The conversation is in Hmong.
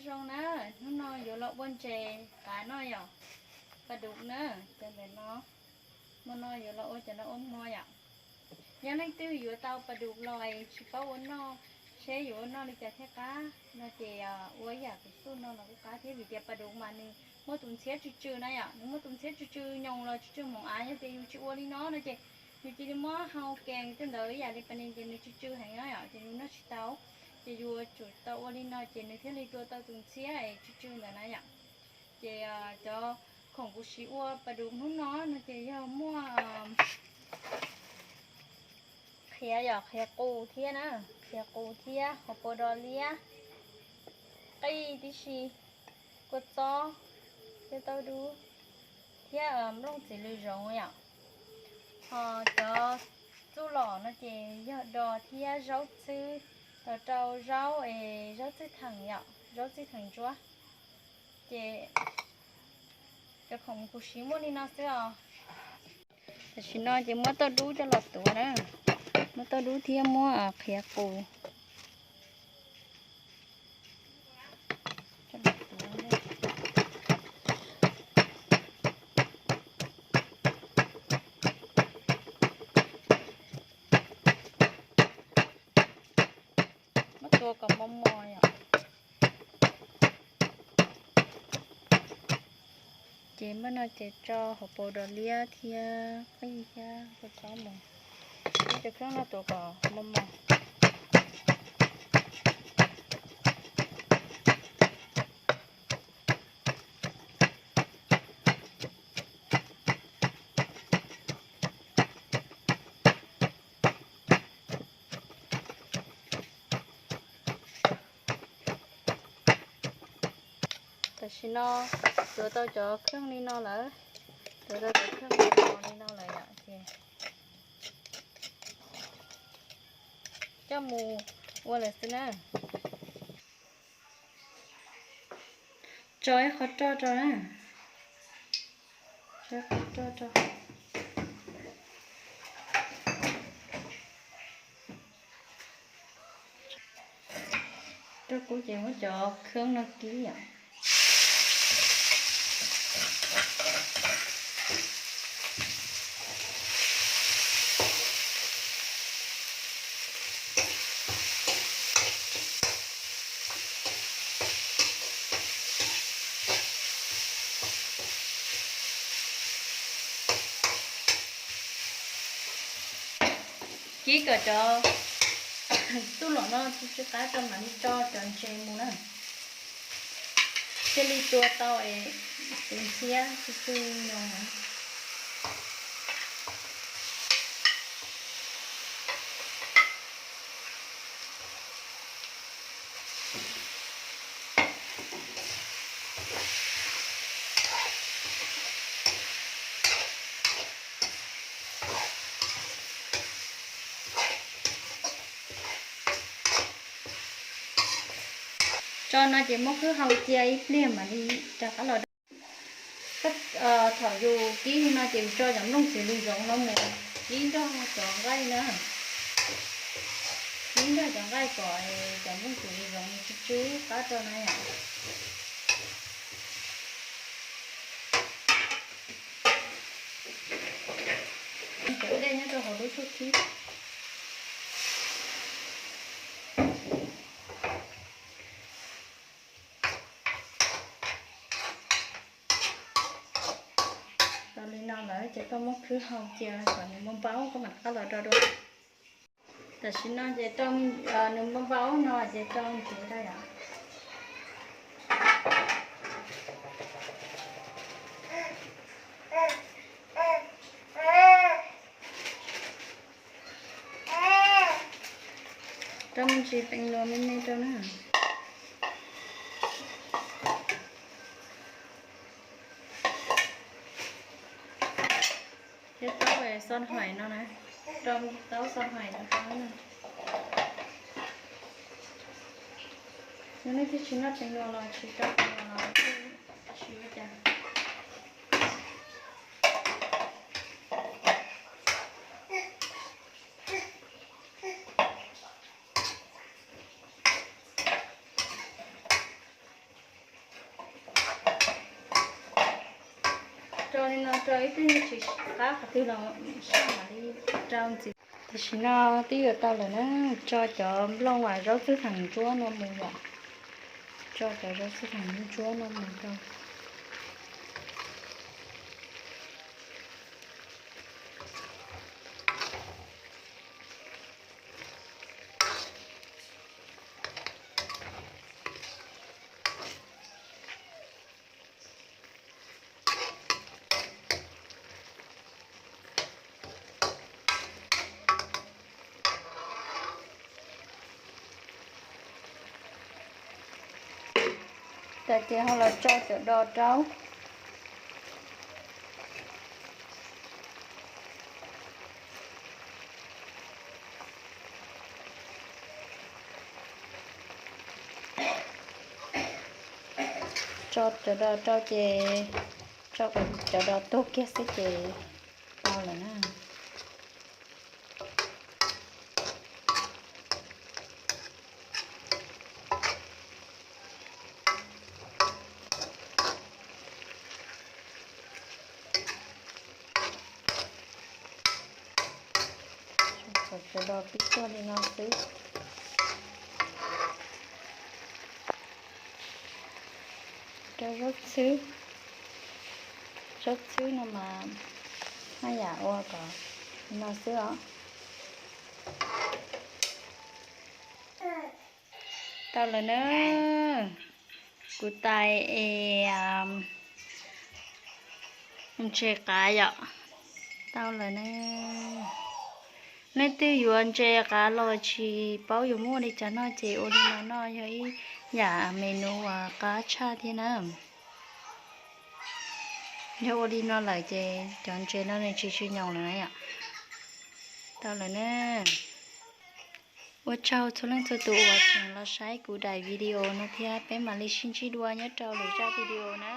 Zoo na, hnub no yuav los ua ntses qav noj yom, pas dum na, cov ntawm no. Hmo no yuav los ua cov no ua hmo yom. Yog leej twg yuav tau pas dum los tsis paub ua noj, seb yuav ua noj li cas thiaj qab no ces ua ib yam kuv tuaj no los kuj qab thiab, vim tias pas dum mas nws muaj tus ntxhiab tsw tsw na yom, nws muaj tus ntxhiab tsw tsw nyoos los tsw tsw hmoov av. Yog tias yus tsis ua li no no ces yus cia li muab hau kees tej ntawd ib yam li pas dum ces nws tsw tsw heev na yom, ces yus noj tsis tau. Ces yus tsum tau ua li no ces nws thiaj li dua tau tus ntxhiab es tsw tsw ntawd na yom. Ces cov khoom kuv siv ua pas dum hnub no no ces yog muaj qhiav, yog qhiav qus thiab na, qhiav qus thiab hauv paus dos liab, qij tib si, kua txob, caj tauj dub thiab nplooj txiv lws zoov yom. Ho cov txuj lom no ces yog dos thiab zaub txhwb, los rau zaub es zaub txhwb theem yom, zaub txhwb theem ntsuab. Ces cov khoom kuv siv muaj li no xwb os. Tam sim no ces muab tauj dub coj los tuav na, muab tauj dub thiab muab qhiav qus coj los tuav. Muab tua kom mos mos yom. Ces npaj no ces tso hauv paus dos liab thiab qij thiab kua txob mus, ib cov kheeb no tuav kom mos mos. Tam sim no tuav tau cov kheeb li no lawm, tuav tau cov kheeb li no lawm yom, ces coj mus ua lawm xwb na. Tso ib qho roj rau na, tso ib qho roj rau. Rau kuv ces muab cov kheeb no kib yom. Kib kom cov txuj lom no tsw tsw qab rau mam li tso cov ntses mus na. Thiaj li tua tau es tus ntxhiab tsw tsw nyoos. Tso no ces muab khwb hau cia ib pliag mam li rov qab los. Thaum yus kib li no ces yus tso cov nplooj txiv lws zoov no mus kib nrog cov nqaij na, kib nrog cov nqaij kom cov nplooj txiv lws zoov tsw tsw qab rau na yom. Cov dej nyob rau hauv lub tshub khib. Tau li no lawm ces koj muab khwb hau cia kom nws npau npau koj mam rov qab los do dua. Tam sim no ces rau, nws npau npau no ces rau ntsev rau yom. Rau me ntsis pees luas me me rau na. Thiab taub xon hais no na, rau taub xon hais no rau na. Yog nej twb tsis noj pees luas los tsis rau pees luas los tsis ua cas. Li no rau ib tug tsis qab qhov twg los saj mam li rau ntxiv. Tam sim no twb yuav tau lawm na, tso cov nplooj uas zaub txhwb theem ntsuab no mus yom. Tso cov zaub txhwb theem ntsuab no mus rau. Tas ces ho los tso cov dos rau. Tso cov dos rau ces tso cov dos tuag kiag xwb ces tau lawm na. Cov dos pib tuag li no xwb. Rau zaub txhwb, zaub txhwb no mas haj yam ua kom no xwb os. Tau lawm na. Kuv tais es ntses qav yom. Tau lawm na. Leej twg yuav ntses qav los tsis paub yuav muab ua li cas noj ces ua li no noj yog ib yam menu uas qab tshaj thiab na. Yog ua li no lawm ces cov ntses no nws tsis tsis nyoos lawm na yom. Tau lawm na. Ua tsaug txhua leej txhua tus uas tseem los saib kuv daim video no thiab peb mam li sib ntsib dua nyob rau lwm zaj video na.